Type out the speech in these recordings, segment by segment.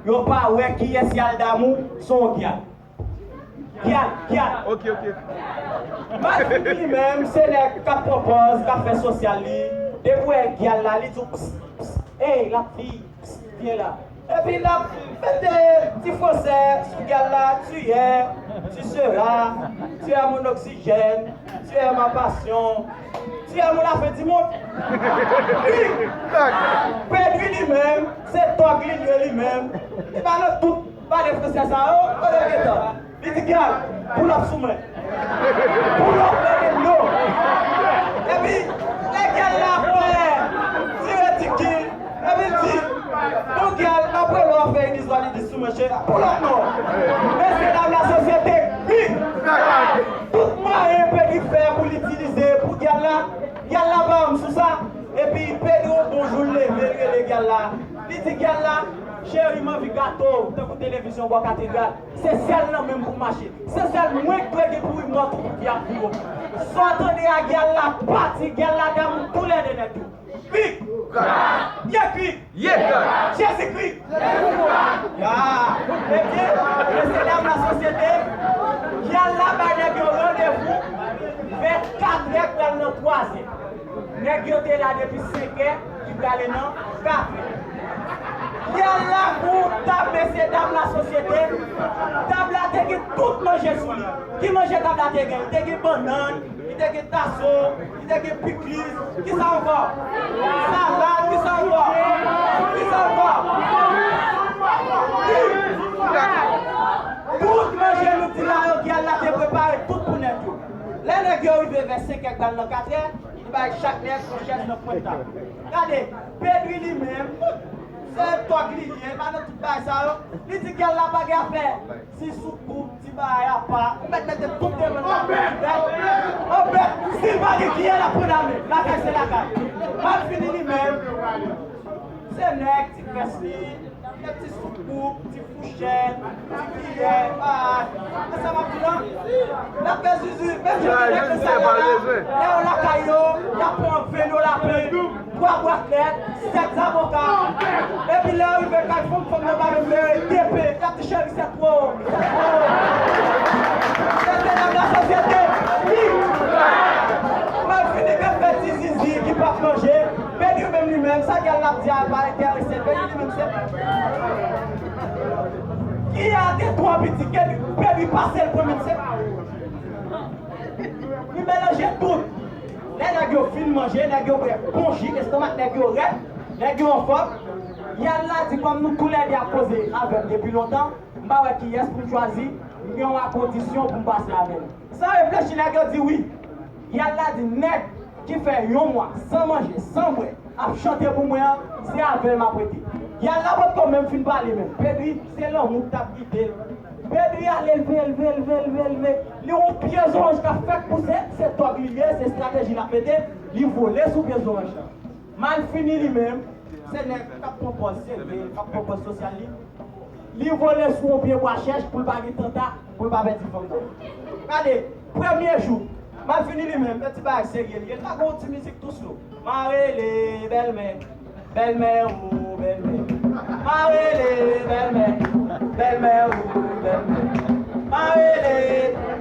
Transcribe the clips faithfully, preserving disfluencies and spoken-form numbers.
Yo pa wè kiyès y al damou, se yon gyal. Gyal, gyal. Ok, ok. Malfini li menm, se nèg k ap pran pòz, k ap fè sosyal li. Depi w wè gyal la, li di w, ps, ps, ey, l ap di, ps, vyen la. Epi l ap mete ti fransè sou gyal la, tu es, tu seras, tu es mon oxygène, tu es ma passion, tu es mon la fin du monde. Wi. Pedri li menm, se tòg li ye li menm. Li pa nan tout pale fransè sa yo, kote l gentan. Li di gyal, pull up sou mwen. Pull up, let them know. Epi, lè gyal la fè ti redikil, epi l di, bon gyal, apre lè w fè Inis Validis sou mwen, cheri, pull up non. Mesye dam lasosyete, wi. Tout mwayen Pedri fè pou l itilize pou gyal la, gyal la pa janm sou sa. Epi Pedri yon bon jou l leve, l rele gyal la. Li di gyal la, cheri, m anvi gato, tankou televizyon bò katedral. Se sèl nan men m pou mache. Se sèl mwen k dwe gen pou rimòt ou pou ki ap viro. Sa w tande a, gyal la pati, gyal la damou toulède nèg yo. Krik! Ye krik! Ye krik! Jezikri! Ya! Ebyen, mesye dam lasosyete, gyal la bay nèg yo randevou vè katrè pral nan twazè. Nèg yo te la depi senkè, ki prale nan katrè. Yè la kou tab mesye dam lasosyete, tab la te gen tout manje sou li. Ki manje tab la te gen? Li te gen bannann, li te gen taso, li te gen pikliz. Kisa ankò? Salad, kisa ankò? Kisa ankò? Tout manje nou di la yo, gyal la te prepare tout pou nèg yo. Lè nèg yo rive vè senkè k pral nan katrè, li bay chak nèg yon chèz nan pwent tab. Gade, Pedri li menm, se tòg li ye, pa nan tout bagay sa yo. Li di gyal la pa gen afè, ti soukoup, ti bagay apa, ou mèt mete tout devan nan pwent tab. Anfèt, si l pa gen kiyè, l ap pran nan men, lakay se lakay. Malfini li menm, se nèg, ti fès li, gen ti soukoup, ti fouchèt, ti kiyè, ah, men sa m ap di la, n ap fè zuzu, menm jan nèg nan Sayè la, lè yo lakay yo, y ap pran ven dola pen, twa bwat lèt, sèt zaboka, epi lè yo rive kay fanm, fanm nan pa menm vle de pen, y ap di cheri sèt wo, sèt wo. Mesye dam lasosyete, wi. Malfini k ap fè ti zizi ki p ap manje, Pedri menm li menm, sa gyal la ap di a pa enterese l. Pedri li menm se, kiyè a te twò piti, Pedri, Pedri pase l pran menm se. Li melanje tout. Lè nèg yo fin manje, nèg yo bwè bon ji, estomak nèg yo rèd, nèg yo anfòm. Yè la di kòm nou toulède ap koze avè m depi lontan, m pa wè kiyès pou m chwazi, m gen yon akondisyon pou m pase avè l. San reflechi, nèg yo di wi. Yè la di nèg ki fè yon mwa san manje, san bwè, ap chante pou mwen an, se avè l m ap rete. Yè la potko menm fin pale menm. Pedri, se lanmou k t ap gide l. Pedri ale leve, leve, leve, leve, leve. Li yon pye zoranj k ap fèk pouse, se tòg li ye, se estrateji l ap mete, li vole sou pye zoranj lan. Malfini li menm, se nèg k ap pran pòz serye, k ap pran pòz sosyal li. Li vole sou yon pye bwa chèch pou l pa gen tanta, pou l pa pèdi fanm nan. Gade, premye jou, Malfini li menm, se ti bagay serye li ye. L lage yon ti mizik tou slow. Ma rele bèlmè, bèlmè o, bèlmè. Ma rele bèlmè, bèlmè o, bèlmè. Ma rele,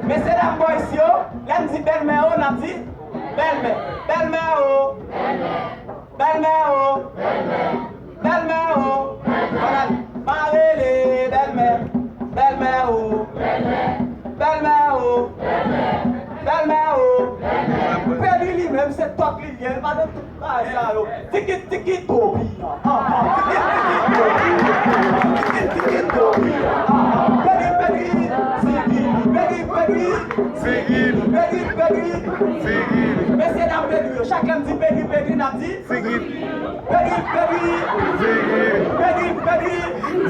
mesye dam boys yo, lè m di bèlmè o, n ap di bèlmè. Bèlmè o. Bèlmè o. Bèlmè o. Bèlmè. Ma rele bèlmè. Bèlmè o. Bèlmè o. Bèlmè o. Pedri li menm se tòg li ye, li pa nan tout bagay sa yo. Tikit tikit topi. Aha, tikit tikit topi. Tikit tikit topi. Aha. Pedri, Pedri. Zigili. Pedri, Pedri. Zigili. Pedri, Pedri. Zigili. Mesye dam Pedri yo, chak lè m di Pedri, Pedri, n ap di Zigili. Pedri, Pedri. Zigili. Pedri, Pedri.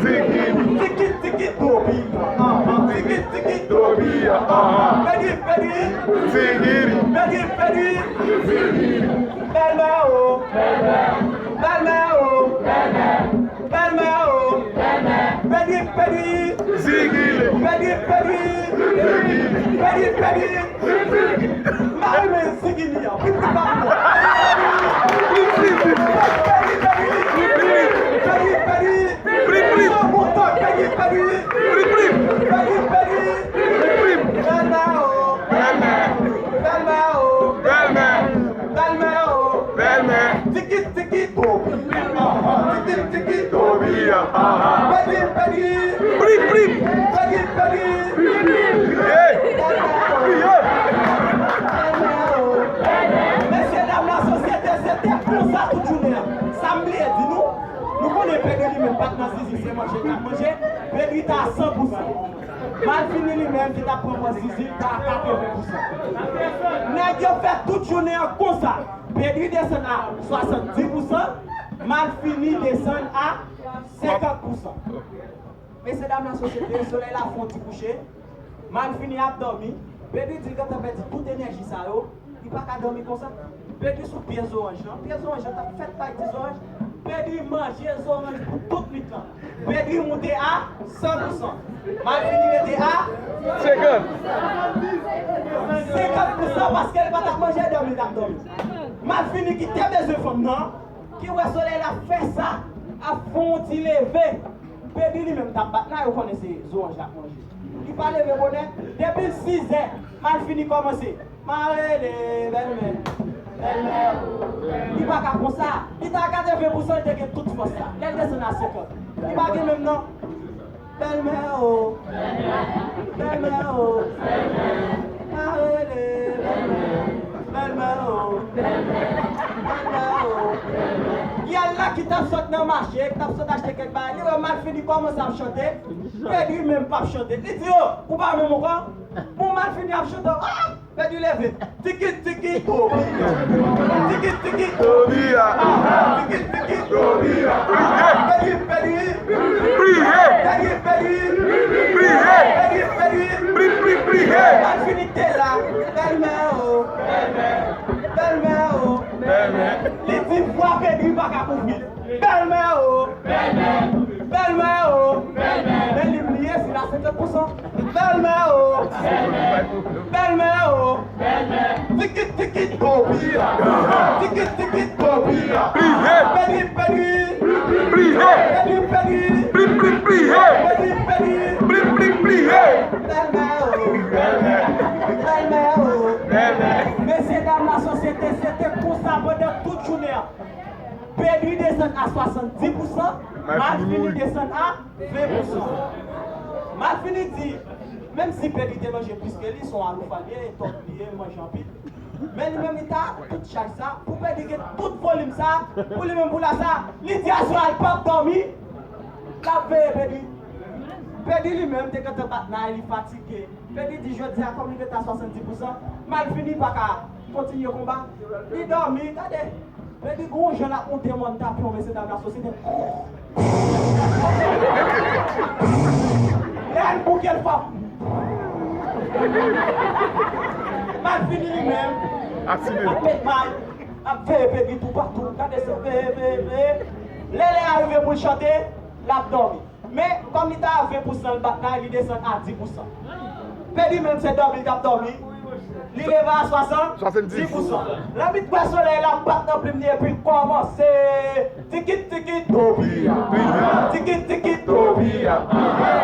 Zigili. Tikit tikit topi. Aha, tikit tikit topi. Aha. Pedri, Pedri. Zigili. Pedri, Pedri. Zigili. Bèlmè o. Bèlmè o. Bèlmè o. Pedri, Pedri. Zigili. Pedri, Pedri. Zigili. Pedri, Pedri. M pa renmen zigili an. Pli, pli, pa pou mwen. Pli, pli, pli. Pedri, Pedri. Pli, pli. Pli, pli. Son bon tòg. Pèdi, pèdi. Plip, plip. Pèdi, pèdi. Plip, plip. Hey. Hey. Mesye dam lasosyete, se te konsa tout jounen an. Sa m bliye di nou, nou konnen Pedri li menm pa t nan zizi, se manje l t ap manje. Pedri ta a san pou san. Malfini li menm ki t ap pran pran zizi, l ta a katreven pou san. Nèg yo fè tout jounen an konsa. Pedri desann a swasanndis pou san, Malfini desann a senkant pou san. Mesye dam lasosyete, solèy la fè yon ti kouche, Malfini ap dòmi, Pedri di l gentan pèdi tout enèji sa yo, li pa ka dòmi konsa. Pedri sou pye zoranj lan, pye zoranj lan t ap fèt bay ti zoranj, Pedri manje zoranj pou tout nwit lan. Pedri moute a san pou san. Malfini rete a senkant. Senkant pou san paske l pa t ap manje, dòmi l t ap dòmi. Malfini ki te bezwen fanm nan, ki wè solèy la fè sa, ap fè yon ti leve. Pedri li menm t ap bat la, yo konnen se zoranj l ap manje. Li pa leve bonè, depi l sizè, Malfini kòmanse. Marele, bèlmè, bèlmè. Li pa ka konsa. Li ta a katreven pou san, li te gen tout fòs la. Lè l desann a senkant, li pa gen menm non. Bèlmè o, bèlmè o, marele, bèlmè, bèlmè o, bèlmè o. Yèl la ki t ap sot nan mache, ki t ap sot achte kèk bagay, li wè Malfini kòmanse ap chante. Pedri menm p ap chante. Li di, o, ou pa menm ankò? Bon, Malfini ap chante. Ah! Pedri leve. Tiki tiki dobia. Tiki tiki dobia. Tiki tiki dobia. Pedri, Pedri. Priye. Pedri, Pedri. Priye. Pedri, Pedri. Pri, pri, priye. Malfini te la. Bèlmè o. Bèlmè o. Li di vwa Pedri pa ka kouvri l. Bèlmè o. Bèlmè. Bèlmè o. Bèlmè. Men li bliye si l a senkant pou san. Bèlmè o. Bèlmè o. Bèlmè. Tiki tiki dobia. Tiki tiki dobia. Priye. Pedri, Pedri. Priye. Pedri, Pedri. Pri, pri, priye. Pedri, Pedri. Pri, pri, priye. Bèlmè o. Bèlmè. Bèlmè o. Bèlmè. Mesye dam lasosyete, se te konsa pandan tout jounen an. Pedri desann a swasanndis pou san, Malfini desann a ven pou san. Malfini di, menm si Pedri te manje plis ke li, se yon aloufa li ye, tòg li ye, manje anpil. Men li menm li ta tout chaj sa, pou Pedri gen tout volim sa, pou li menm pou la sa, li di aswè a l p ap dòmi, l ap veye Pedri. Pedri li menm te gentan bat nan, li fatige. Pedri di jodi a, kòm li rete a swasanndis pou san, Malfini pa ka kontinye konba. Li dòmi, gade. Pedri gon jan l ap monte mòn tapyon, mesye dam lasosyete. Lè l bouke l fò. Malfini li menm. Ap met may, ap veye Pedri toupatou. Gade se veye, veye, veye. Lè lè a rive pou l chante, l ap dòmi. Men, kòm li ta a ven pou san, l bat la, li desann a dis pou san. Pedri menm se dòmi l t ap dòmi. Li leve a swasanndis pou san. Lanmit wè solèy la bat nan plim li epi l kòmanse. Tiki tiki dobia. Tiki tiki dobia.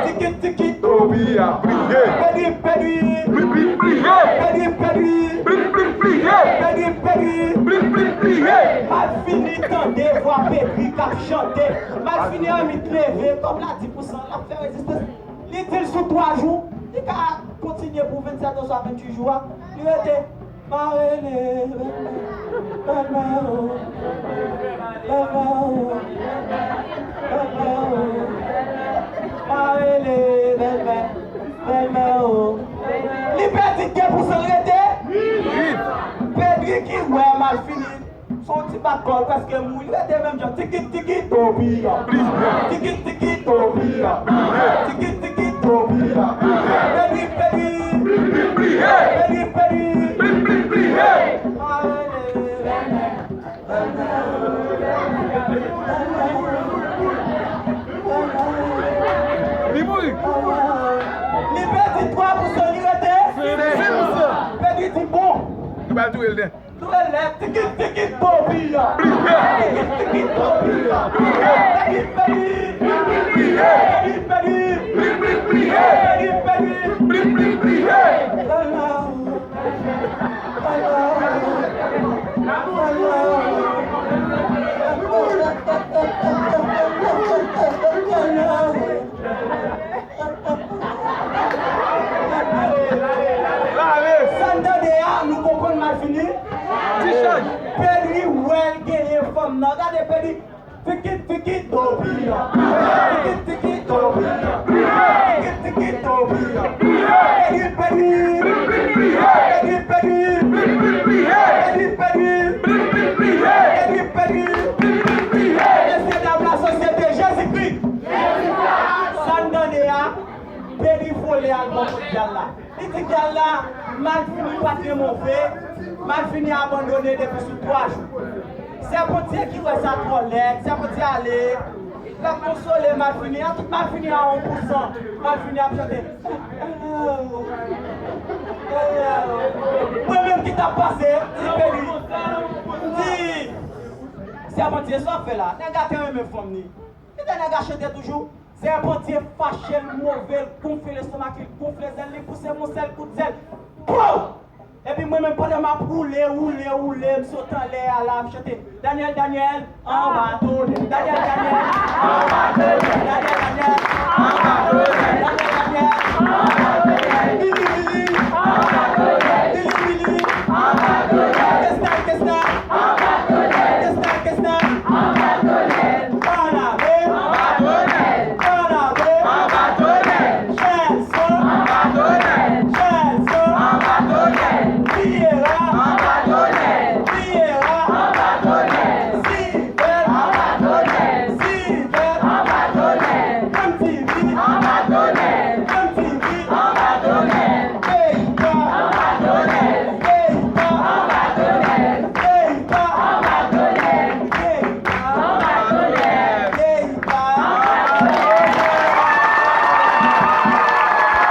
Tiki tiki dobia. Pedri, Pedri. Pri, pri, priye. Pedri, Pedri. Pri, pri, priye. Pedri, Pedri. Pri, pri, priye. Malfini tande vwa Pedri k ap chante. Malfini annik leve, kòm l a dis pou san, l ap fè rezistans. Li di l sou twa jou, li ka kontinye pou vennsèt oswa venntuit jou a. Li rete, marele, bèlmè, bèlmè o, bèlmè o, bèlmè o, marele, bèlmè, bèlmè o. Li pèdi de pou san, li rete. Pedri ki wè Malfini. Se yon ti bat kò, l prèske mouri. Li rete menm jan. Tiki tiki dobia. Tiki tiki dobia. Tiki tiki dobia. Pedri, Pedri. Pri, pri, priye. Pedri, Pedri. Pri, pri, priye. Li mouri. Li pèdi twa pou san, li rete. Senk pou san. Pedri di bon. Nou pral touye l, nen. Tou lè tiki tiki dobia. Tiki tiki dobia. Pèdi, pèdi. Pèdi, pèdi. Pèdi, pèdi. Pèdi, fikit, fikit, dopiya. Fikit, fikit, dopiya. Fikit, fikit, dopiya. Pèdi, pèdi. Pèdi, pèdi. Pèdi, pèdi. Pèdi, pèdi. Mesye dam, la sosyete Jezikri. Sa n tande a, Pèdi vole al bò kot dyal la. Li di dyal la, malfini pa t gen move, malfini abandone depi sou twa jou. Sèpantye ki wè sa twò lèd, Sèpantye ale, l ap konsole malfini an, tout malfini a yon pou san. Malfini ap chante. Mwen menm ki t ap pase, di Pèdi. Di, Sèpantye, sa w ap fè la? Nèg la te renmen fanm ni. Li te nèg la chante toujou. Sèpantye fache, l move, l gonfle lestomak li, l gonfle zèl li, pouse yon sèl kout zèl. Pow! Epi mwen menm, pandan m ap woule, woule, woule, m sot anlè a la, m chante, Daniel, Daniel, anba tonèl. Daniel, Daniel, anba tonèl. Daniel, Daniel.